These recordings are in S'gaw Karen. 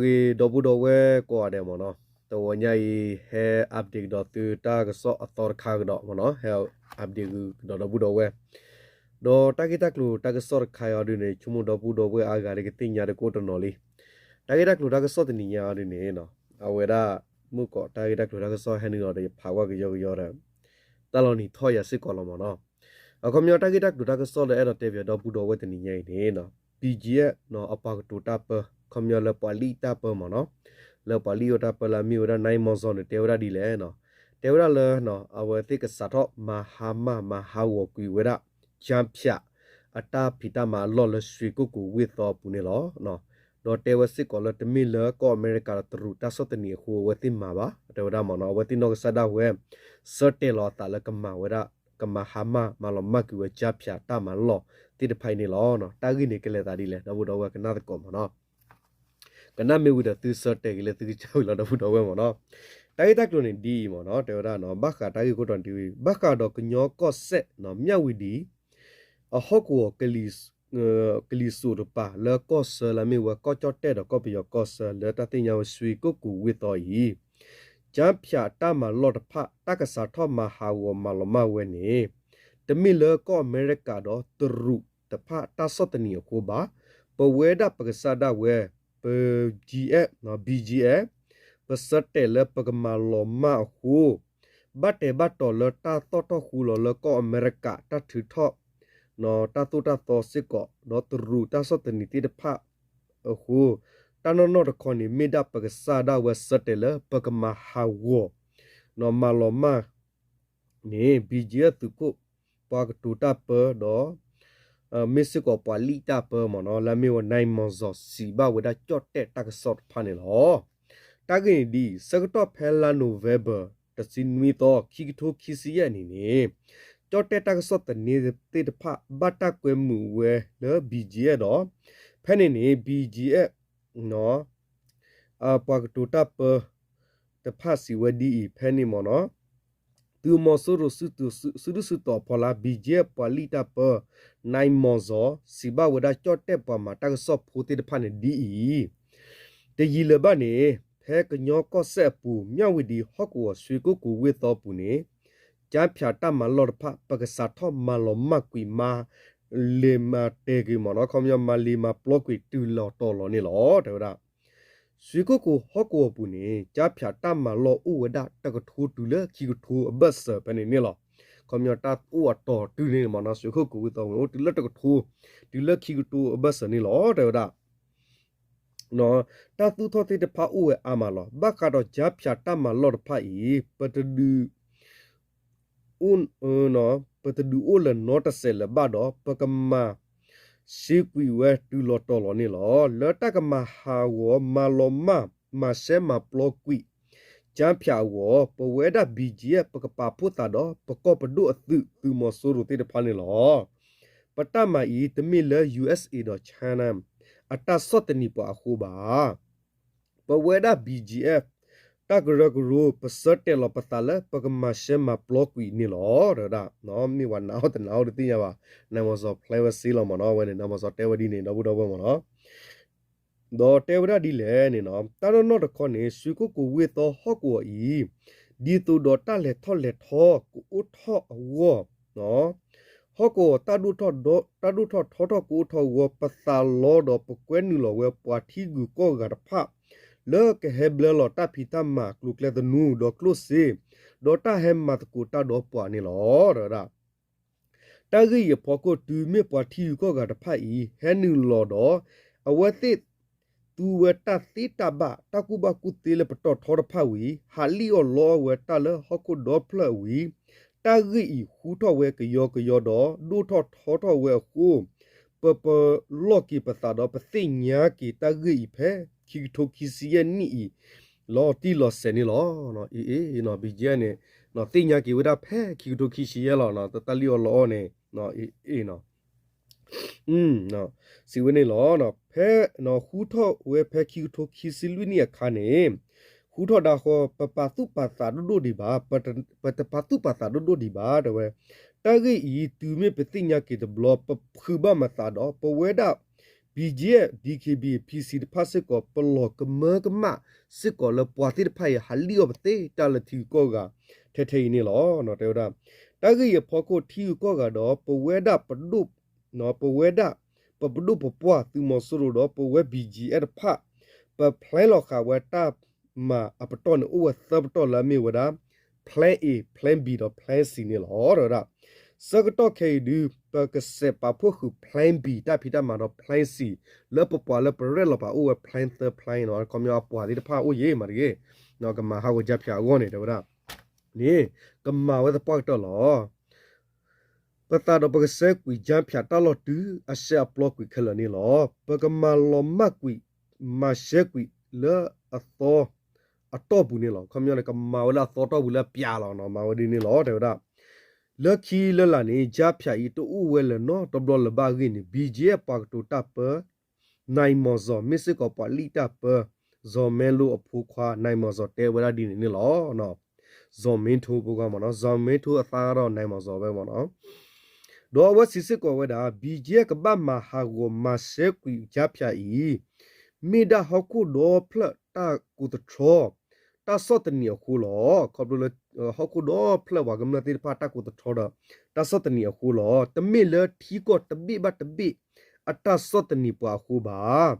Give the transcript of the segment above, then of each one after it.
ဂ့ၤ ဒီပုၢ်ဒီဝဲၢ်ကိးဂၤဒဲးမ့ၢ်နီၤ, တဝီညါအံၤ ဟဲ update ကဒီးသုတၢ်ကစီၣ်အသီတခါကဒီးမ့ၢ်နီၤ, ဟဲ update ကဒီးဒီပုၢ်ဒီဝဲၢ်, ဒီးတၢ်ဂ့ၢ်တၢ်ကျိၤတၢ်ကစီၣ်တခါအံၤအီၤဒုန့ၣ် ဆိကမိၣ်ဒီပုၢ်ဒီဝဲၢ်အါဂၤဒ်ကသ့ၣ်ညါတကိၣ်တနီၤလံ. တၢ်ဂ့ၢ်တၢ်ကျိၤတၢ်ကစီၣ်တနံၤညါအီၤဒုန့ၣ် အဝဲဒၣ် မုၢ်ကီးတၢ်ဂ့ၢ်တၢ်ကျိၤတၢ်ကစီၣ်ဟဲနုာ်လီၤဒီး ယဖးကွၢ်ကယီကယီဒီး တၢ်လီၤနံၤထီၣ်ယၤစ့ၢ်ကီးလီၤမ့ၢ်နီၤ. အခီပညီတၢ်ဂ့ၢ်တၢ်ကျိၤတၢ်ကစီၣ်လၢအဲၣ်ဒိးတဲပၠးဒီပုၢ်ဒီဝဲၢ်တနံၤညါအံၤန့ၣ် BGF အပှၤကတိၤတၢ်ပၢ ခီပညီလၢပှၤလံၣ်တၢ်ပၢမ့ၢ်နီၤ, လၢပှၤလံၣ်အိၣ်တၢ်ပၢလၢအမ့ၢ်ဝဲဒၣ် နံမီၤစီၤန့ၣ် တဲဝဲဒၣ်ဒ်လဲၣ်နီၤ, တဲဝဲဒၣ်လၢ အဝဲသ့ၣ်ကစးထီၣ်မၤဟါမၢ်မၤဟးဂီၤကွံာ်ဝဲဒၣ် ကၠါဖၠး အတၢ်ဖံးတၢ်မၤအလီၢ်လၢ ရွှေကုက္ကို ဝ့ၢ်သီအပူၤန့ၣ်လီၤ. ဒီးတဲဝဲစ့ၢ်ကီးလၢတမ့ၢ်လၢကီၢ်အမဲရကၤဒီးတရူးတၢ်ဆီၣ်သနံးအဃိအဝဲသ့ၣ်မၤဘၣ် တဲဝဲဒၣ်မ့ၢ်နီၤ, အဝဲသ့ၣ်နီၢ်ကစၢ်ဒၣ်ဝဲ ဆၢတဲာ်လီၤအသးလၢကမၤဝဲဒၣ် ကမၤဟါမၢ်မၤလီၤမၢ်ကွံာ်ဝဲ ကၠါဖၠး တၢ်မၤလီၢ်သ့ၣ်တဖၣ်အံၤန့ၣ်လီၤ. တၢ်ဂ့ၢ်န့ၣ်ကလဲၤသးဒ်လဲၣ် ဒီပုၢ်ဒီဝဲၢ်ကနၣ်သကိးမ့ၢ်နီၤ, ကနၣ်မ့ၢ်ဝံၤဒီးသုဆၢတဲာ်က့ၤလၢသုကစၢ်ဝံၤလီၤ ဒီပုၢ်ဒီဝဲၢ်မ့ၢ်နီၤ. တၢ်ဂ့ၢ်တၢ်ကျိၤန့ၣ်ဒ်အံၤမ့ၢ်နီၤ, တဲဝဲဒၣ် ဘၣ်ဃးတၢ်ဂ့ၢ်ခိၣ်တီဒ်ဝံၤ ဘၣ်ဃးဒီးကညီကီၢ်စဲၣ် မၠၣ်ဝံၤဒံး အဟီၣ်ကဝီၤ ကလံၤစိးတပၤ လၢကီၢ်ဆၢလၢအမ့ၢ်ဝဲကီၢ်ကၠီၣ်တဲၣ်ဒီးကီၢ်ပယီၤကီၢ်ဆၢ လၢတၢ်သ့ၣ်ညါဝဲ ရွှေကုက္ကို ဝ့ၢ်သီအံၤ ကၠါဖၠးတၢ်မၤလီၢ်တဖၣ် တၢ်ကစးထီၣ်မၤဟးဂီၤမၤလီၤမၢ်ဝဲန့ၣ် တမ့ၢ်လၢကီၢ်အမဲရကၤဒီးတရူးတဖၣ်တၢ်ဆီၣ်သနံးအဃိဘၣ်. ပဝဲဒၣ်ပကစၢ်ဒၣ်ဝဲ ပ BGF, BGF ပဆၢတဲာ်လၢပကမၤလီၤမၢ်အဃိ ဘၣ်တဲာ်ဘၣ်တီၤလၢတၢ်သီၣ်ထီၣ်ဃူလီၤလၢကီၢ်အမဲရကၤ တၢ်ထုးထီၣ် တၢ်သိၣ်တၢ်သီစ့ၢ်ကီး ဒီးတရူးတၢ်ဆီၣ်သနံးသ့ၣ်တဖၣ်အဃိ တၢ်နီၢ်နီၢ်တခီန့ၣ် မ့ၢ်ဒၣ်ပကစၢ်ဒၣ်ဝဲဆၢတဲာ်လၢပကမၤဟးဂီၤ မၤလီၤမၢ်န့ၣ် BGF သုးခိၣ် ပှၤကတိၤတၢ်ပၢဒီး မ့ၢ်စ့ၢ်ကီးပှၤလံၣ်တၢ်ပၢမ့ၢ်နီၤ လၢအမ့ၢ်ဝဲ နံမီၤစီၤ စံးဘၣ်ဝဲဒၣ်ကၠီၣ်တဲၣ်တၢ်ကစီၣ်တဖၣ်န့ၣ်လီၤ. တၢ်ဂ့ၢ်န့ၣ်ဒ်အံၤ ဆၢကတီၢ်ဖဲလါ November တဆံနွံသီ ခံကထိခံဆံယဲၢ်နံၣ်န့ၣ် ကၠီၣ်တဲၣ်တၢ်ကစီၣ်သန့သ့ၣ်တဖၣ် ဘၣ်တၢ်ကွဲမုာ်ဝဲလၢ BGF ဒီး ဖဲန့ၣ်န့ၣ် BGF ပှၤကတိၤတၢ်ပၢတဖၣ်စံးဝဲဒ်အံၤ ဖဲန့ၣ်မ့ၢ်နီၤ သုးမီၤစိရိၤ စုဒုၣ်စုတီၤအဖီလာ် BGF ပှၤလံၣ်တၢ်ပၢ နံမီၤစီၤ စံးဘၣ်ဝဲဒၣ်ကၠီၣ်တဲၣ်ပှၤမၤတၢ်ကစီၣ်ဖိသ့ၣ်တဖၣ်န့ၣ်ဒ်အံၤ, တယံာ်လၢၤဘၣ်န့ၣ် ဖဲကညီကီၢ်စဲၣ်အပူၤ မၠၣ်ဝံၤဒံး ဟီၣ်ကဝီၤ ရွှေကုက္ကို ဝ့ၢ်သီအပူၤန့ၣ် ကၠါဖၠးတၢ်မၤလီၢ်တဖၣ် ပကစးထီၣ်မၤလီၤမၢ်ကွံာ် မၤလ့ၤမၤတဲာ်ကွံာ်မ့ၢ်နီၤ ခီပညီ မၤလ့ၤမၤပျီကွံာ်တုၤလီၤတီၤလီၤန့ၣ်လီၤ တဲဝဲဒၣ် ရွှေကုက္ကို ဟီၣ်ကဝီၤပူၤန့ၣ် ကၠါဖၠးတၢ်မၤလီၢ်အိၣ်ဝဲဒၣ်တကထိတုၤလၢခံကထိအဘၢၣ်စၢၤဖဲန့ၣ်န့ၣ်လီၤ. ခီပညီတၢ်အိၣ်အတီၤတုၤန့ၣ်မ့ၢ်နီၤ ရွှေကုက္ကို ဝ့ၢ်သီပူၤန့ၣ် အိၣ်တုၤလၢတကထိ တုၤလၢခံကထိအဘၢၣ်စၢၤန့ၣ်လီၤ တဲဝဲဒၣ် တၢ်သူၣ်ထီၣ်သ့ၣ်တဖၣ်အိၣ်ဝဲအါမးလီၤ. ဘၣ်ဃးဒီးကၠါဖၠးတၢ်မၤလီၢ်တဖၣ်အံၤ ပတဒုး ပတဒုးအိၣ်လၢၤနီတစဲးလၢၤဘၣ်ဒီး ပကမၤရှဲကွံာ်ဝဲတုၤလီၤတီၤလီၤန့ၣ်လီၤ. လၢတၢ်ကမၤဟးဂီၤမၤလီၤမၢ် မၤရှဲမၤပျီကွံာ် ကၠါဖၠးအဂီၢ် ပဝဲဒၣ် BGF ပကပာ်ဖှိၣ်သးဒီး ပကီၢ်ပဒိၣ်အသုး သုးမီၤစိရိၤသ့ၣ်တဖၣ်န့ၣ်လီၤ. ပတၢ်မၤအံၤ တမ့ၢ်လၢ USA ဒီး China အတၢ်ဆီၣ်သနံးပှၤအဃိဘၣ်. ပဝဲဒၣ် BGF တၢ်ကရၢကရိ ပဆၢတဲာ်လီၤပသးလၢ ပကမၤရှဲမၤပျီကွံာ်န့ၣ်လီၤ တဲဝဲဒၣ်. မ့ၢ်ပှၤနာ်အီၤတနာ်အီၤတသ့ၣ်ညါဘၣ်, နံမီၤစီၤဖျဲဝဲစ့လီၤမ့ၢ်နီၤ အဝဲန့ၣ် နံမီၤစီၤတဲဝဲဒ်န့ၣ် ဒီပုၢ်ဒီဝဲၢ်မ့ၢ်နီၤ ဒီးတဲဝဲဒၣ်ဒ်လဲၣ်န့ၣ်နီၤ တၢ်နီၢ်နီၢ်တခီန့ၣ် ရွှေကုက္ကို ဝ့ၢ်သီဟီၣ်ကဝီၤအံၤ ဒ်သိးဒီးတၢ်လဲၤထီၣ်လဲၤထီကအိၣ်ထီၣ်အဂီၢ် ဟီၣ်ကဝီၤ တၢ်ဒိၣ်ထီၣ်ထီထီၣ်ကအိၣ်ထီၣ်အဂီၢ် ပသးလီဒီးပကွဲနုာ်လီၤဝဲပှၤထံဂုၤကီၢ်ဂၤတဖၣ် လၢကဟဲဘျၢလီၤတၢ်ဖံးတၢ်မၤကျိၤကျဲသနူဒီးကျိၣ်စ့ ဒီးတၢ်ဟဲမၤသကိးတၢ်ဒီးပှၤန့ၣ်လီၤ တဲဝဲဒၣ်. တၢ်ဂ့ၢ်အံၤအဖီခိၣ် တုၤမ့ၢ်ပှၤထံဂုၤကီၢ်ဂၤတဖၣ်အံၤ ဟဲနုာ်လီၤဒီး အဝဲသ့ၣ်သူဝဲတၢ်သ့တၢ်ဘၣ် တၢ်ကူၣ်ဘၣ်ကူၣ်သ့လၢပတီၢ်ထီတဖၣ်ဝံၤ ဟးလံၣ်အီၣ်လီအီၣ်ဝဲတၢ်လၢဟီၣ်ခိၣ်ဒီဖျၢၣ်ဝံၤ တၢ်ဂ့ၢ်အံၤဃူထီၣ်ဝဲကယီကယီဒီး ဒိၣ်ထီၣ်ထီထီၣ်ဝဲအဃိ ပပလီၢ်က့ၤပသးဒီး ပသ့ၣ်ညါက့ၤတၢ်ဂ့ၢ်အံၤဖဲခံကထိခံဆံယဲၢ်နံၣ်အံၤ လီၤတံၢ်လီၤဆဲးန့ၣ်လီၤ. အ့ အ့ BGF န့ၣ် သ့ၣ်ညါက့ၤဝဲဒၣ်ဖဲခံကထိခံဆံယဲၢ်လီၤ တၢ်လံၣ်အီၣ်လီအီၣ်န့ၣ် အ့ အ့ စံးဝဲန့ၣ်လီၤ. ဖဲဃူထီၣ်ဝဲဖဲခံကထိခံဆံလွံၢ်နံၣ်အခါန့ၣ် ဃူထီၣ်ဒၣ်ဃီ ပပာ်သူၣ်ပာ်သးဒိၣ်ဒိၣ်ဒံးဘၣ်, ပတပာ်သူၣ်ပာ်သးဒိၣ်ဒိၣ်ဒံးဘၣ် တဲဝဲ. တၢ်ဂ့ၢ်အံၤ တုၤမ့ၢ်ပသ့ၣ်ညါက့ၤတဘျီ ပဖုးဘၣ်မၤသးဒီး ပဝဲဒၣ် BGF, DKBA, PC တဖၣ်စ့ၢ်ကီး ပလီၢ်ကမၢကမၣ်စ့ၢ်ကီးလၢပှၤသ့ၣ်တဖၣ်အံၤ ဟးလံၣ်အီၣ်ပသ့တၢ်လၢထံဂုၤကီၢ်ဂၤ ထဲထဲအံၤန့ၣ်လီၤ. တဲဝဲဒၣ် တၢ်ဂ့ၢ်အံၤအဖီခိၣ် ထံဂုၤကီၢ်ဂၤဒီး ပဝဲဒၣ်ပဒိၣ် ပဝဲဒၣ် ပပဒိၣ်ပပှၢ်သုးမီၤစိရိၤဒီး ပဝဲ BGF တဖၣ် ပplanလီၤဃာ်ဝဲတၢ်မၤအပတီၢ်န့ၣ် အိၣ်ဝဲသၢပတီၢ်လၢအမ့ၢ်ဝဲဒၣ် Plan A, Plan B ဒီး Plan C န့ၣ်လီၤ. တဲဝဲဒၣ် ဆၢကတီၢ်ခဲအံၤဒုး ပကစဲးပာ်ဖှိၣ်ဃုာ် Plan B တၢ်ဖံးတၢ်မၤဒီး Plan C လၢပပှၤလၢပရဲၣ်လီၤပာ်အိၣ်ဝဲ Plan သၢ Plan နီၤ ခီပညီအပှၤသ့ၣ်တဖၣ်အိၣ်ယံၤမးတဂ့ၤ ကမၤဟးဂီၤ ကြားဖြတ် အဂီၢ်န့ၣ် တဲဝဲဒၣ် န့ၣ် ကမၤဝဲသပှၢ်ကတၢၢ်လီၤ. ပသးဒီးပကဆှဲကွံာ် ကြားဖြတ် တၢ်လီၢ်တုၤအဆှဲအပျီကွံာ်ခဲလၢာ်န့ၣ်လီၤ. ပကမၤလီၤမၢ်ကွံာ် မၤရှဲကွံာ်လၢအသီ အတီၢ်ပူၤန့ၣ်လီၤ. ခီပညီန့ၣ် ကမၤဝဲလၢအသီတီၢ်ပူၤလၢအပျးလီၤနီၤ မၤဝဲဒ်န့ၣ်လီၤ တဲဝဲဒၣ်. လၢခံလၢလာ်န့ၣ် ကြားဖြတ် အံၤတအိၣ်ဝဲလၢၤနီတဘျီလၢၤဘၣ်အဂ့ၢ်န့ၣ် BGF ပှၤကတိၤတၢ်ပၢ နၢၣ်မီၢ်စီၤ မ့ၢ်စ့ၢ်ကီးပှၤလံၣ်တၢ်ပၢ စီၤမဲလိအဖိခွါ နၢၣ်မီၢ်စီၤ တဲဝဲဒၣ်ဒ်န့ၣ်န့ၣ်လီၤ. စီၤမ့ထိ ပဂီၢ်မ့ၢ်နီၤ စီၤမ့ထိအသးဒီး နၢၣ်မီၢ်စီၤ ဝဲမ့ၢ်နီၤ ဒီးအဝဲစံးစ့ၢ်ကီးဝဲဒၣ် BGF ကဘၣ်မၤဟးဂီၤမၤရှဲကွံာ် ကြားဖြတ် အံၤ မ့ၢ်ဒၣ်ဟီၣ်ခိၣ်ဒီဖျၢၣ်တၢ်ကိးသတြီ တၢ်ဆီၣ်သနံးအဃိလီၤ. ခီဖျိလၢ ဟီၣ်ခိၣ်ဒီဖျၢၣ်ပှၤကမျၢၢ်သ့ၣ်တဖၣ်တၢ်ကိးသတြီဒီး တၢ်ဆီၣ်သနံးအဃိလီၤ. တမ့ၢ်လၢထံကီၢ်တဘ့ၣ်ဘၣ်တဘ့ၣ် အတၢ်ဆီၣ်သနံးပှၤအဃိဘၣ်.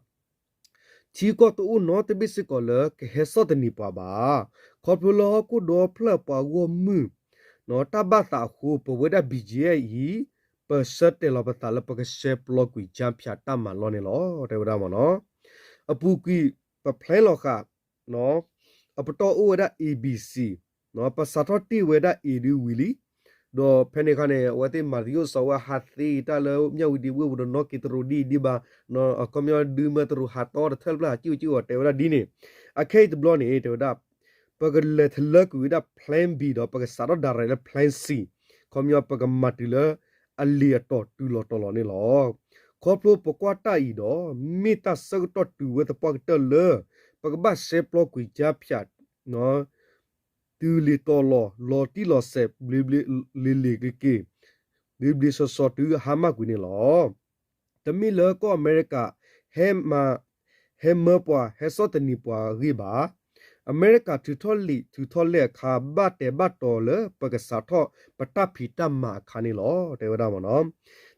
ထံကီၢ်တအိၣ်နီတဘ့ၣ်စ့ၢ်ကီးလၢကဟဲဆီၣ်သနံးပှၤဘၣ်. ခီဖျိလၢဟီၣ်ခိၣ်ဒီဖျၢၣ်ပှၤဂီၢ်မုၢ် တၢ်ဘၣ်သးအဃိ ပဝဲဒၣ် BGF အံၤ ပဆၢတဲာ်လီၤပသးလၢပကရှဲပျီကွံာ် ကြားဖြတ် တၢ်မၤလီၢ်န့ၣ်လီၤ တဲဝဲဒၣ်မ့ၢ်နီၤ. အပူၤကွံာ် ပplanလီၤဃာ် အပတီၢ်အိၣ်ဝဲဒၣ် A B C ပစးထီၣ်တ့ၢ်ဝဲဒၣ် A ဒုးဝံၤလံ ဒီးဖဲန့ၣ်အခါန့ၣ် အဝဲသ့ၣ်မၤသယုၢ်စီၤဝဲဟးသ့တၢ်လၢ မြဝတီ ဝ့ၢ်ပူၤဒီး နီၢ်က့ၤတရူးဒ်အံၤဒ်ဘၣ် အခီပညီဒုးမၢတရူးဟးတီတထၢၣ်တဖျၢၣ် ဟးကၠိကၠိအီၤ တဲဝဲဒၣ်ဒ်န့ၣ်. အခဲအံၤတဘျီန့ၣ် တဲဝဲဒၣ် ပကလဲၤထလၢကွံာ်ဝဲဒၣ် Plan B ဒီးပကစးထီၣ် direct လၢ Plan C ခီပညီပကမၤတုၤလၢအလံာ်အတီၤတုၤလီၤတီၤလီၤန့ၣ်လီၤ. ခီဖျိပကွၢ်တၢ်အံၤဒီး မ့ၢ်တၢ်ဆၢကတီၢ်တုၤဝဲသပှၢ်ကတၢၢ်လၢ ပကဘၣ်ရှဲပျီကွံာ် ကြားဖြတ် တုၤလံာ်တီၤလီၤ လီၤတံၢ်လီၤဆဲး ဘျ့ဘျ့လ့ၤလ့ၤက့ၤက့ၤ ဘျ့ဘျ့ဆှီဆှီတုၤဟါမၢ်ကွံာ်န့ၣ်လီၤ. တမ့ၢ်လၢကီၢ်အမဲရကၤ ဟဲမၤ ဟဲမၢပှၤ ဟဲဆီၣ်သနံးပှၤအဂ့ၢ်ဘၣ်. အမဲရကၤထုးထီၣ်လံာ်ထုးထီၣ်လဲၢ်အခါ ဘၣ်တဲာ်ဘၣ်တီၤလၢပကစးထီၣ် ပတၢ်ဖံးတၢ်မၤအခါန့ၣ်လီၤ တဲဝဲဒၣ်မ့ၢ်နီၤ.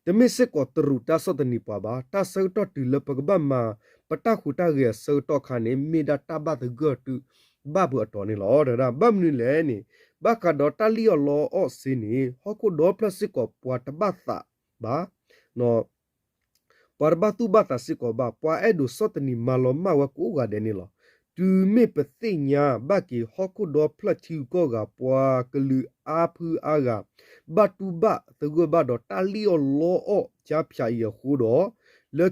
တမ့ၢ်စ့ၢ်ကီးတရူးတၢ်ဆီၣ်သနံးပှၤဘၣ်. တၢ်ဆၢကတီၢ်တုၤလၢပကဘၣ်မၤ ပတၢ်ဟူးတၢ်ဂဲၤအဆၢကတီၢ်အခါန့ၣ် မ့ၢ်ဒၣ်တၢ်ဘၣ်သဂၢၢ်တုၤဘၣ်ဘုးအတီၤန့ၣ်လီၤ တဲဝဲဒၣ်. ဘၣ်မနုၤလဲၣ်န့ၣ် ဘၣ်ဃးဒီးတၢ်လံၣ်အီၣ်လီအီၣ်စ့န့ၣ် ဟီၣ်ခိၣ်ဒီဖျၢၣ်စ့ၢ်ကီးပှၤတဘၣ်သးဘၣ် ပှၤတဘၣ်သူၣ်ဘၣ်သးစ့ၢ်ကီးဘၣ်. ပှၤအဲၣ်ဒိးဆီၣ်သနံးမၤလီၤမၢ်ဝဲကိးဂၤဒဲးန့ၣ်လီၤ. တုၤမ့ၢ်ပသ့ၣ်ညါဘၣ်က့ၤ ဟီၣ်ခိၣ်ဒီဖျၢၣ်ထံဂုၤကီၢ်ဂၤ ပှၤကလုာ်အါဖုအါဂၤ ဘၣ်တူၢ်ဘၣ်သဂၢၢ်ဘၣ်ဒီးတၢ်လံၣ်အီၣ်လီအီၣ် ကြားဖြတ် အံၤအဃိ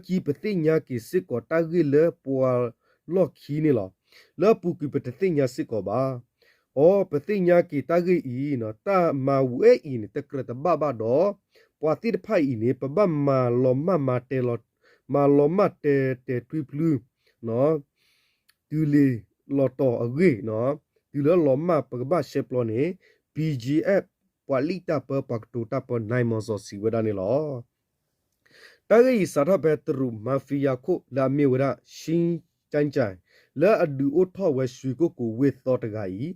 ဒီး လၢခံပသ့ၣ်ညါက့ၤစ့ၢ်ကီးတၢ်ဂ့ၢ်လၢပှၤလီၢ်ခံန့ၣ်လီၤ. လၢအပူၤကွံာ်ပတသ့ၣ်ညါစ့ၢ်ကီးဘၣ်. အိ ပသ့ၣ်ညါက့ၤတၢ်ဂ့ၢ်အံၤ တၢ်မၤဝဲအံၤန့ၣ် တကြၢးတဘၣ်ဘၣ်ဒီး ပှၤသ့ၣ်တဖၣ်အံၤန့ၣ် ပဘၣ်မၤလီၤမၢ်မၤတဲလီၤ မၤလီၤမၢ်တဲတဲာ်ထွံဖျု တုၤလံာ်လီၤတီၤအဂ့ၢ် တုၤလၢလီၤမၢ်ပကဘၣ်ရှဲပျီန့ၣ် BGF ပှၤလံၣ်တၢ်ပၢ ပှၤကတိၤတၢ်ပၢ နၢၣ်မီၢ်စီၤ စံးဝဲဒၣ်န့ၣ်လီၤ. တၢ်ဂ့ၢ်အံၤစးထီၣ်ဖဲတရူး mafia ခိၣ်လၢအမ့ၢ်ဝဲဒၣ် ရှံကၠၢ်ကၠၢ် လၢအဒုးအိၣ်ထီၣ်ဝဲ ရွှေကုက္ကို ဝ့ၢ်သီတဂၤအံၤ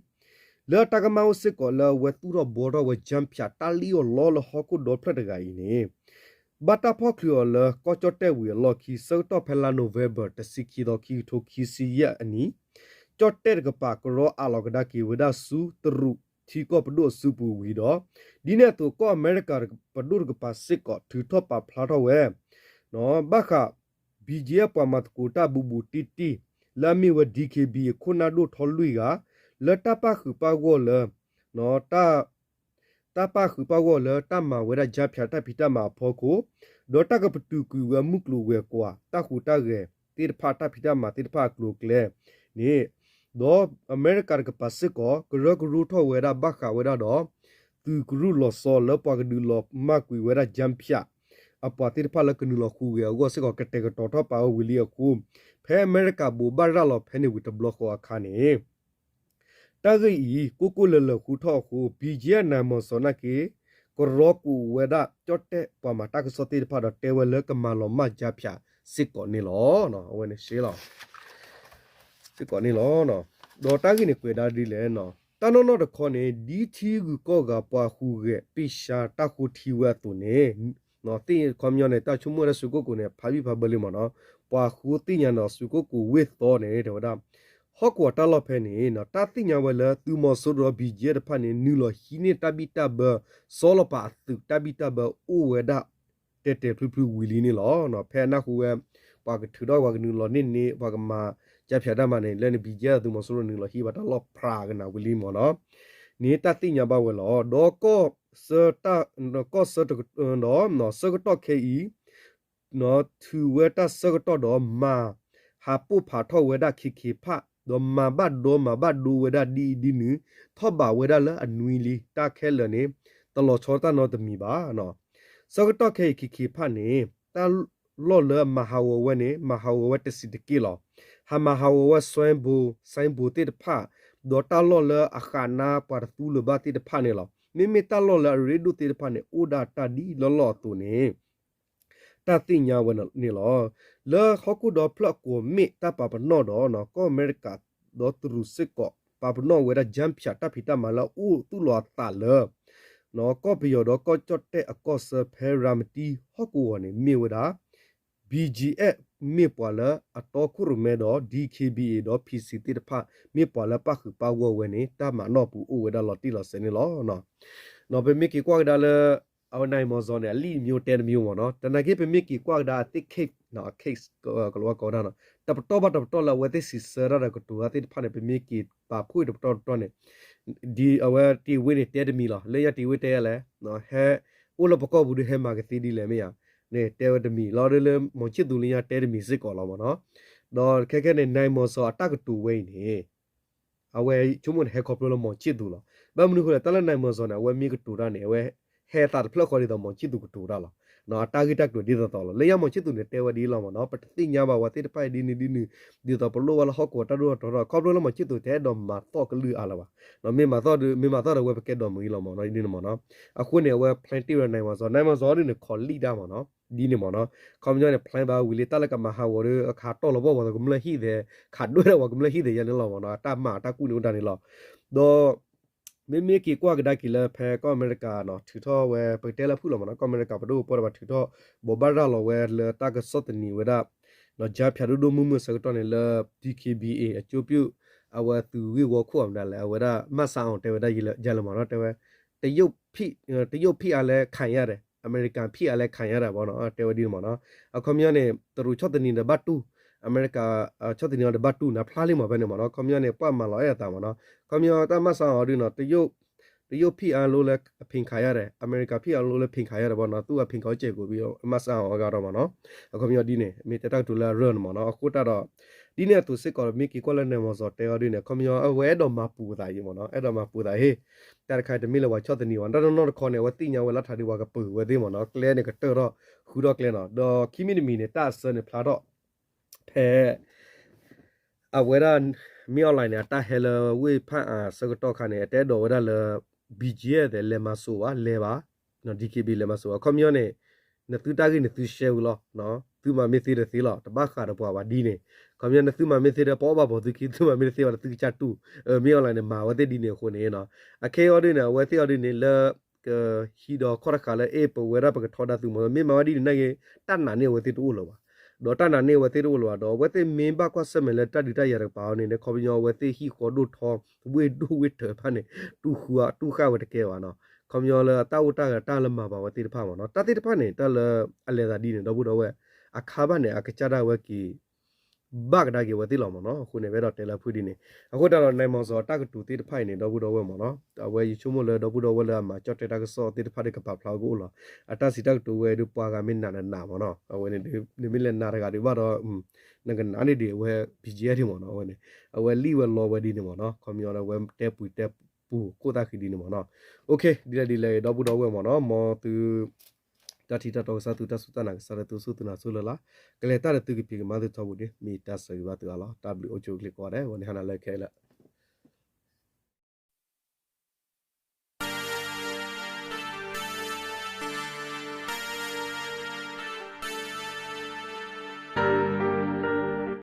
လၢတၢ်ကမၣ်အိၣ်စ့ၢ်ကီးလၢအဝဲသူၣ်ထီၣ်ဘှီထီၣ်ဝဲ ကြားဖြတ် တၢ်လံၣ်အီၣ်လီလၢဟီၣ်ခိၣ်ဒီဖျၢၣ်တဂၤအံၤန့ၣ် ဘၣ်တၢ်ဖီၣ်ချုးအီၤလၢကီၢ်ကၠီၣ်တဲၣ်ဝံၤအလီၢ်ခံ ဆၢကတီၢ်ဖဲလါ November တဆံခံသီ ခံကထိခံဆံယဲၢ်အနံၣ် ကၠီၣ်တဲၣ်တကပၤ ကရီအးလီၤကဒါက့ၤဝဲဒၣ်ဆူတရူးထံကီၢ်ပဒိၣ်အစုပူၤဝံၤဒီး ဒ်န့ၣ်အသိး ကီၢ်အမဲရကၤပဒိၣ်တကပၤစ့ၢ်ကီး ထုးထီၣ်ပာ်ဖျါထီၣ်ဝဲ ဘၣ်ဃး BGF ပှၤမၤသကိးတၢ်ဘူးဘူးတံၢ်တံၢ် လၢအမ့ၢ်ဝဲ DKBA အခိၣ်နၢ်ဒိၣ်ထီလွံၢ်ဂၤ လၢတၢ်ပၣ်ဃုာ်ပၣ်ဂီၢ်လၢ တၢ်ပၣ်ဃုာ်ပၣ်ဂီၢ်လၢတၢ်မၤဝဲဒၣ် ကြားဖြတ် တၢ်ဖံးတၢ်မၤအဖီခိၣ် ဒီးတၢ်ကပတုာ်ကွံာ်ဝဲမုၢ်ကျိၤဝဲၤကွာ် တၢ်ဟူးတၢ်ဂဲၤသ့ၣ်တဖၣ် တၢ်ဖံးတၢ်မၤသ့ၣ်တဖၣ်အကျိၤအကျဲန့ၣ် ဒီးအမဲရကၤတကပၤစ့ၢ်ကီး ကရၢကရိထီၣ်ဝဲဒၣ်ဘၣ်ဃးဝဲဒၣ်ဒီး သုးကရူၢ်လီၤဆီလၢပှၤကဒုးလီၤမၢ်ကွံာ်ဝဲဒၣ် ကြားဖြတ် အပှၤသ့ၣ်တဖၣ်လၢကနုာ်လီၤဟူးဂဲၤအဂီၢ်စ့ၢ်ကီး ကတဲာ်ကတီၤထီၣ်ပာ်ဝဲဝံၤလံအဃိ ဖဲအမဲရကၤဘိးဘၣ်ရၤလီၤဖဲန့ၣ်ဝံၤတဘျီဃီအခါန့ၣ် တၢ်ဂ့ၢ်အံၤ ကိၢ်ကိၢ်လၢၤလၢၤဃုထီၣ်အဃိ BGF နၢၣ်မီၢ်စီၤနာ်က့ ကရီကိးဝဲဒၣ်ကၠီၣ်တဲၣ်ပှၤမၤတၢ်ကစီၣ်သ့ၣ်တဖၣ်ဒီးတဲဝဲလၢကမၤလီၤမၢ် ကြားဖြတ် စ့ၢ်ကီးန့ၣ်လီၤ. အဝဲန့ၣ်ရှဲလီၤ စ့ၢ်ကီးန့ၣ်လီၤ. ဒီးတၢ်ဂ့ၢ်န့ၣ်ကွဲးဒၣ်ဒ်လဲၣ်, တၢ်နီၢ်နီၢ်တခီန့ၣ် ဒ်ထံဂုၤကီၢ်ဂၤပှၤဟူးဂဲၤပ့ၢ်ရှါတၢ်ဃိထံဝဲအသိးန့ၣ်, သ့ၣ်ခီပညီန့ၣ် တၢ်ဆိကမိၣ်ဝဲဒၣ်စူးကိၣ်ကိၤန့ၣ် ဖးဘံၣ်ဖးဘၢလံမ့ၢ်နီၤ, ပှၤဃိသ့ၣ်ညါဒီးစူးကိၣ်ကိၤဝ့ၢ်သီန့ၣ် တဲဝဲဒၣ် ဟီၣ်ကဝီၤတၢ်လီၢ်ဖဲန့ၣ် တၢ်သ့ၣ်ညါဝဲလၢသုးမီၤစိရိၤဒီး ဘံၣ်ကၠဲၣ်တဖၣ်န့ၣ် နုာ်လီၤဟံးန့ၢ်တၢ်ဘံၣ်တၢ်ဘၢ စီၤလီၤပာ်အသုးတၢ်ဘံၣ်တၢ်ဘၢအိၣ်ဝဲဒၣ် တဲာ်တဲာ်ဖျုးဖျုးဝံၤလံန့ၣ်လီၤ. ဖဲအနၢ်ဟူဝဲ ပှၤကထုးထီၣ်ပှၤကနုာ်လီၤန့ၢ်န့ၣ် ပှၤကမၤကၠါဖၠးတၢ်မၤန့ၣ် လၢန့ၣ် ဘံၣ်ကၠဲၣ်သုးမီၤစိရိၤနုာ်လီၤဟံးဘၣ်တၢ်လီၢ်ဖျးကနၤဝံၤလံမ့ၢ်နီၤ, န့ၣ်တၢ်သ့ၣ်ညါဘၣ်ဝဲလီၤ. ဒီးကီၢ်ဆၢ ဒီးဆၢကတီၢ်ခဲအံၤ ထုးဝဲတၢ်ဆၢကတီၢ်ဒီးမၤ ဟးပိၢ်ဖးထီၣ်ဝဲဒၣ် ခ့ခ့းဖး ဒီးမၤဘၣ်ဒီမၤဘၣ်ဒိဝဲဒၣ်ဒ်အံၤဒ်နုၤ ထီၣ်ဘးဝဲဒၣ်လၢအနွံလံ တၢ်ခဲလၢာ်န့ၣ် တလီၤဆီတၢ်နီတမံၤဘၣ်. ဆၢကတီၢ်ခဲအံၤ ခ့ခ့းဖးန့ၣ် တၢ်လီၢ်လၢမၤဟးဂီၤဝဲန့ၣ် မၤဟးဂီၤဝဲတဆံးတက့ၢ်လီၤ. ဟးမၤဟးဂီၤဝဲ စွဲဘူး စဲဘူးသ့ၣ်တဖၣ် ဒီးတၢ်လီၢ်လၢအဃးနါပှၤတသူလၢၤဘၣ်သ့ၣ်တဖၣ်န့ၣ်လီၤ. မ့မ့ၢ်တၢ်လီၢ်လၢအရ့ဒိၣ်သ့ၣ်တဖၣ်န့ၣ် အိၣ်ဒၣ်တၢ်ဒ်လီၢ်လီၢ်အသိးန့ၣ် တၢ်သ့ၣ်ညါဝဲန့ၣ်လီၤ. လၢဟီၣ်ခိၣ်ဒီဖျၢၣ်အကိးမ့ၢ်တၢ်ပာ်ပနီၣ်ဒီး ကီၢ်အမဲရကၤ ဒီးတရူးစ့ၢ်ကီး ပာ်ပနီၣ်ဝဲဒၣ် ကၠါဖၠးတၢ်ဖံးတၢ်မၤလၢအအိၣ်သူၣ်လီၤအသးလၢ ကီၢ်ပယီၤဒီးကီၢ်ကၠီၣ်တဲၣ်အကီၢ်ဆၢဖဲရၤမတံဟီၣ်ကဝီၤန့ၣ် မ့ၢ်ဝဲဒၣ် ဘံၣ်ကၠဲၣ် မ့ၢ်ပှၤလၢအတီခိၣ်ရိၣ်မဲဒီး ဒံၣ်ခ့ဘံၣ်အ့ၣ် ဒီး ဖံၣ်စံၣ် သ့ၣ်တဖၣ် မ့ၢ်ပှၤလၢပၣ်ဃုာ်ပၣ်ဂီၢ်ဝဲန့ၣ် တၢ်မၤနီၣ်ပူၤအိၣ်ဝဲဒၣ်လီၤတံၢ်လီၤဆဲးန့ၣ်လီၤ. ပမ့ၢ်က့ၤကွၢ်ကဒါလၢ အဝဲနံၤမီၤစီၤန့ၣ် အလံာ်မၠိတဲတမံၤမ့ၢ်နီၤ, တနာ်က့ ပမ့ၢ်က့ၤကွၢ်ကဒါအသ့ၣ် case နီၤ case ကလီၤဝါကိးဒၣ်နီၤ တပတီၢ်ဘၣ်တပတီၢ်လၢအဝဲသ့ၣ်စံးဆၢတၢ်ဒီးကတိၤတၢ်သ့ၣ်တဖၣ်န့ၣ် ပမ့ၢ်က့ၤပာ်ဖှိၣ်တပတီၢ်တပတီၢ်န့ၣ် ဒ်အဝဲတ့ၢ်ဝ့ၢ်န့ၣ်တဲတမံၤလီၤ. လၢညါတ့ၢ်ဝ့ၢ်တဲလဲၣ် ဟဲအိၣ်လၢပကီၢ်ပူၤဒီးဟဲမၤကသ့ဒ်လဲၣ်မ့ၢ်ဧါန့ၣ် တဲဝဲတမံၤလီၤ. ဒီးလၢမီၤဆံၣ်သူလၢညါတဲတမံၤစ့ၢ်ကီးလီၤမ့ၢ်နီၤ. ဒီးခဲခဲန့ၣ် နံၤမီၤစီၤအတၢ်ကတိၤဝဲအံၤန့ၣ် အဝဲဆိကမိၣ်န့ၣ် ဟဲခီဖျိလၢမီၤဆံၣ်သူလီၤ. ဘၣ်မနုၤအဃိလဲၣ် တၢ်လၢနံၤမီၤစီၤန့ၣ် အဝဲမ့ၢ်ကတိၤတၢ်န့ၣ် အဝဲဟဲသးတဖျၢၣ်ဃီဒ်သိးမီၤဆံၣ်သူကတိၤတၢ်လီၤ.အတၢ်ဂ့ၢ်တၢ်ကျိၤဒ်သိးသိးလီၤ. လၢညါမီၤဆံၣ်သူန့ၣ် တဲဝဲဒ်လီၤမ့ၢ်နီၤ, ပတသ့ၣ်ညါဘၣ်ဝဲသ့ၣ်တဖၣ်အံၤဒ်န့ၣ်ဒ်နုၤ ဒ်သိးပလိၣ်ဝဲလၢဟီၣ်ကဝီၤတၢ်ဒိၣ်ထီၣ်ထီထီၣ် ခီဖျိလၢမီၤဆံၣ်သူတဟဲဒိးမၤသီၣ်ကလုၢ်အါလၢၤဘၣ်. မ့ၢ်မၤသီၣ်ဒီး မ့ၢ်မၤသီၣ်ဒီးဝဲပကဲဒိးမုၢ်အံၤလီၤမ့ၢ်နီၤ ဒ်န့ၣ်မ့ၢ်နီၤ. အဃိန့ၣ် အဝဲ plan တ့ၢ်ဝဲနံၤမီၤစီၤ နံၤမီၤစီၤဒ်န့ၣ် ခီလံၣ်တၢ်မ့ၢ်နီၤ ဒ်န့ၣ်မ့ၢ်နီၤ. ခီပညီန့ၣ် plan ဘၣ်ဝံၤလံ တၢ်လၢကမၤဟးဂီၤဒီး အခးတီၢ်လီၤဘၣ်ပှၤကမျၢၢ်ဟံၣ်သဲး ခးဒွဲၣ်ဒီးပှၤကမျၢၢ်ဟံၣ်သဲးယဲန့ၣ်လီၤမ့ၢ်နီၤ. အတၢ်မၤအတၢ်ကူၣ်န့ၣ်အိၣ်ဒၣ်န့ၣ်လီၤ. ဒီး မ့မ့ၢ်က့ၤကွၢ်ကဒါက့ၤလၢဖဲကီၢ်အမဲရကၤနီၤ ထုးထီၣ်ဝဲ ပကတဲလၢဖုၣ်လီၤမ့ၢ်နီၤ ကီၢ်အမဲရကၤပဒိၣ်ပပှၢ်ဒီးဘၣ်ထုးထီၣ် ဘိးဘၣ်ရၤလီၤဝဲလၢတၢ်ကဆီၣ်သနံးဝဲဒၣ် ကၠါဖၠးဒိၣ်ဒိၣ်မုၢ်မုၢ်ဆၢကတီၢ်န့ၣ်လၢ ဒံၣ်ခ့ဘံၣ်အ့ၣ် အကၠိပျိၣ် အဝဲသုးဂ့ၢ်ဝီခိၣ်အမနုၤလဲၣ် အဝဲဒၣ် မၢ်စၢ်အီၤ တဲဝဲဒၣ်ယဲလၢမ့ၢ်နီၤ တဲဝဲ တရုတ်ဖိအားလည်းခံရတယ် အမေရိကန်ဖိအားလည်းခံရတယ် ဘၣ်နီၤ တဲဝဲဒ်န့ၣ်မ့ၢ်နီၤ. အခီပညီန့ၣ် တရူးဆီၣ်သနံးဒီးဘၣ်တူၢ် အမဲရကၤ ဆီၣ်သနံးအီၤဒီးဘၣ်တူၢ်န့ၣ် ဖျါလံမ့ၢ်ဖဲန့ၣ်မ့ၢ်နီၤ. အခီပညီန့ၣ် ပှၤမၤလီၤအဲၣ်အသးမ့ၢ်နီၤ. အခီပညီတၢ်မၢ်စၢ်အီၤဒ်နီၤ တရုတ်ဖိအားလည်းခံရတယ် အမေရိကန်ဖိအားလည်းခံရတယ် ဘၣ်နီၤ သူ့အဖံးခးစဲးကိးဘံၣ် မၢ်စၢ်အီၤအဂၤဒီးမ့ၢ်နီၤ. အခီပညီဒ်န့ၣ် မ့ၢ်တဲတၢ်ကတိၤလၢအရၢန့ၣ်မ့ၢ်နီၤ. အဃိတၢ်ဒီး ဒ်န့ၣ်အသိးစ့ၢ်ကီး မ့ၢ်က့ၤကွၢ်လၢနံၤမီၤစီၤတဲအီၤဒ်န့ၣ် အခီပညီအဝဲအဲၣ်ဒိးမၤပူၤသးအံၤမ့ၢ်နီၤ အဲၣ်ဒိးမၤပူၤသးဟ့ၣ် တၢ်တခါတမ့ၢ်လၢပှၤဆီၣ်သနံးဘၣ် တၢ်နီၢ်နီၢ်တခီန့ၣ် အဝဲသ့ၣ်ညါဝဲလီၤထးဒ်ပှၤကပၢၤဝဲသ့ၣ်မ့ၢ်နီၤ ကျဲန့ၣ်ကတၢၢ်ထီၣ် ဃုထီၣ်ကျဲနီၤ ဒီးခံမံၤတမံၤန့ၣ် တၢ်အစၢန့ၣ်ဖျါထီၣ် ဖဲ အဝဲဒၣ် မင်းအောင်လှိုင်န့ၣ် အတၢ်ဟဲလၢဝ့ၢ်ဖၣ်အၣ်ဆၢကတီၢ်ခါန့ၣ် အတအဲၣ်ဒိးဝဲဒၣ်လၢ ဘံၣ်ကၠဲၣ်သဲး လဲၤမၤစိးဘၣ် လဲၤဘၣ် ဒံၣ်ခ့ဘံၣ် လဲၤမၤစိးဘၣ် ခီပညီန့ၣ် နသုတၢ်ဂ့ၢ်န့ၣ်သုရှဲဝံၤလီၤ သုမၤမ့ၢ်သ့ဒီးသ့လီၤ တဘၣ်ဃးဒီးပှၤဘၣ်ဒ်န့ၣ် ခီပညီနသုမၤမ့ၢ်သ့ဒီး ပအီၣ်ဘၣ်ပိာ်သုခံ သုမၤမ့ၢ်တသ့ဘၣ်ဒီး သုကစၢ်တူၢ် မင်းအောင်လှိုင်န့ၣ် မၤဝဲသ့ၣ်ဒ်န့ၣ်အဃိန့ၣ် အခဲအံၤအီၤဒ်န့ၣ် အဝဲသ့ၣ်အီၤဒ်န့ၣ် လၢ ကဟံးဒီးခီၣ်တဃာ်လၢ အဲၣ် ပဝဲဒၣ်ပကထီဒါသုးမီၤ မ့ၢ်မၤဝဲဒ်န့ၣ်နာ်က့ တၢ်နာ်န့ၢ်အဝဲသ့ၣ်တအိၣ်လၢၤဘၣ်. ဒီးတၢ်နာ်န့ၢ်အဝဲသ့ၣ်တအိၣ်လၢၤဘၣ် ဒီးအဝဲသ့ၣ်မ့ၢ်ဘၣ်ကွၢ်ဆၢၣ်မဲာ်လၢတၢ်ဒုးတၢ်ယၤတကပၤအီၤန့ၣ် ခီပညီအဝဲသ့ၣ်ဟံၣ်ဃီဒိၣ်ထီ ဝ့ၢ်ဒိၣ်ဝ့ၢ်ထၢၣ်တဖၣ်န့ၣ် တူၢ်ဃူ တူၢ်ဃၣ်ဝဲတကဲဘၣ်နီၤ. ခီပညီလၢအတၢ်အိၣ်တၢ်ဂဲၤတၢ်လၢမၤဘၣ်ဝဲသ့ၣ်တဖၣ်မ့ၢ်နီၤ တၢ်သ့ၣ်တဖၣ်န့ၣ် တၢ်လၢအလဲၤသးဒ်န့ၣ် ဒီပုၢ်ဒီဝဲၢ် အခါဘၣ်န့ၣ် အကစၢ်ဒၣ်ဝဲက့ၤ ဘၣ်ကဒါက့ၤဝဲသ့ၣ်လီၤမ့ၢ်နီၤ. အဃိန့ၣ် ပအဲၣ်ဒိးတဲလၢအဖုၣ်ဒ်န့ၣ် အဃိတၢ်ဒီး နံၤမီၤစီၤအတၢ်ကတိၤသ့ၣ်တဖၣ်အံၤန့ၣ် ဒီပုၢ်ဒီဝဲၢ်မ့ၢ်နီၤ အဝဲယဆိကမိၣ်လၢဒီပုၢ်ဒီဝဲၢ်လၢအမၤကၠီၣ်တဲၣ်တၢ်ကစီၣ်သ့ၣ်တဖၣ်ဒီးကပာ်ဖျါဝဲကအိၣ်လီၤ. အတၢ်စံးတၢ်ကတိၤဝဲဒုးပှၤဂၤမ့ၢ်နာ်နနာ်မ့ၢ်နီၤ အဝဲန့ၣ် နမ့ၢ်လဲၤနာ်တဂၤဒုးဘၣ်ဒီး နကနာ်န့ၢ်ဒံးအဝဲ ဘံၣ်ကၠဲၣ် ဒံးမ့ၢ်နီၤ အဝဲန့ၣ် အဝဲလံၣ်ဝဲလီဝဲဒ်န့ၣ်မ့ၢ်နီၤ ခီပညီဒီးအဝဲတဲပှံၤတဲပူၤခိၣ်သၣ်ဃံဒ်န့ၣ်မ့ၢ်နီၤ. ဒ်လဲၣ်ဒ်လဲၣ် ဒီပုၢ်ဒီဝဲၢ်မ့ၢ်နီၤ မ်သု တၢ်ထံၣ်တၢ်တီကစၢ် သုတၢ်စူၢ်တၢ်နာ်ကစၢ်လၢသုစူၢ်သုနာ်ဆိလၢ်လၢ် ကလဲၤတၢ်ဒီးသုကဖံးကမၤသုထီဘိဒ် မ့ၢ်တၢ်ဆၢဂ့ၤဘၣ်သုအါလီၤ. တၢ်ဘျုးအိၣ်ဆူၣ်အိၣ်ချ့ကိးဂၤဒဲး ဝဲန့ၣ်ဟါနၤလၢခဲလၢာ်